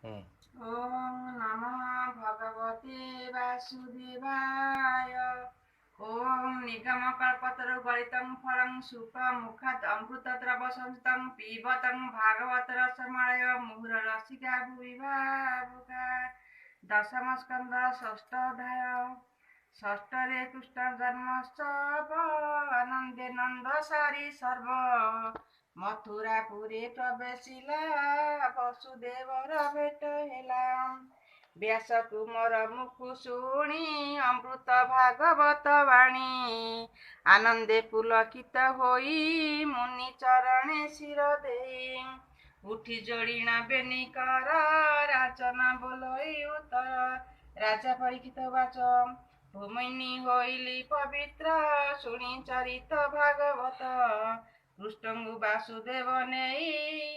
ହୁଁ। ଓଁ ନମଃ ଭଗବତେ ବାସୁଦେବାୟ। ଓଁ ନିଗମ କଳ୍ପତରୁ ଗଳିତଂ ଫଳଂ ଶୁକ ମୁଖାତ୍ ଅମୃତ ଦ୍ରବ ସଂଯୁତଂ ପିବତଂ ଭାଗବତ ରସମାଳୟ ମୁହୁର ରସିକା ଭୁବି ଭାବୁକା। ଦଶମ ସ୍କନ୍ଦ ଷଷ୍ଠ ଅଧ୍ୟାୟ। ଷଷ୍ଠରେ କୃଷ୍ଣ ଜନ୍ମୋତ୍ସବ, ଆନନ୍ଦେ ନନ୍ଦ ସାରି ସର୍ବ ମଥୁରାପୁରେ ପ୍ରବେଶିଲା, ବସୁଦେବର ଭେଟ ହେଲା। ବ୍ୟାସ କୁମର ମୁଖୁ ଶୁଣି ଅମୃତ ଭାଗବତ ବାଣୀ, ଆନନ୍ଦେ ପୁଲକିତ ହୋଇ ମୁନି ଚରଣେ ଶିର ଦେଇ ଉଠି ଯୋଡ଼ିଣ ବେନି କର, ରାଜନ ବୋଲଇ ଉତ୍ତର। ରାଜା ପରୀକ୍ଷିତ ବାଚ, ଭୂମିନି ହୋଇଲି ପବିତ୍ର ଶୁଣି ଚରିତ ଭାଗବତ। କୃଷ୍ଣଙ୍କୁ ବାସୁଦେବ ନେଇ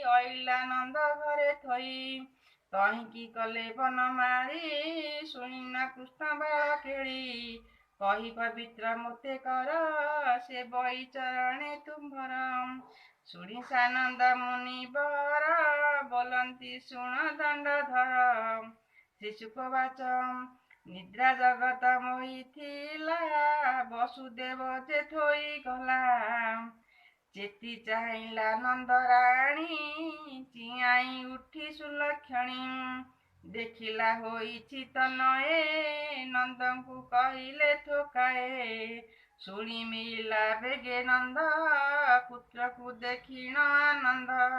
ଅଇଲା ନନ୍ଦ ଘରେ ଥୋଇ, ତହିଁକି କଲେ ବନମାଳୀ ଶୁଣିନା କୃଷ୍ଣ ବାଳ କେଳି। କହି ପବିତ୍ର ମୋତେ କର, ସେ ବଇ ଚରଣେ ତୁମ୍ଭର। ଶୁଣି ସାନନ୍ଦ ମୁନିବର ବୋଲନ୍ତି ଶୁଣ ଦଣ୍ଡଧର। ଶ୍ରୀ ଶୁକବାଚ, ନିଦ୍ରା ଜଗତ ମୋହିଥିଲା, ବସୁଦେବ ଯେ ଥୋଇ ଗଲା। ଚେତି ଚାହିଁଲା ନନ୍ଦରାଣୀ, ଚିଆଇଁ ଉଠି ସୁଲକ୍ଷଣୀ। ଦେଖିଲା ହୋଇଛି ତନୟେ, ନନ୍ଦଙ୍କୁ କହିଲେ ଥୋକାଏ। ଶୁଣି ମିଳିଲା ବେଗେ ନନ୍ଦ, ପୁତ୍ରକୁ ଦେଖିଣ ଆନନ୍ଦ।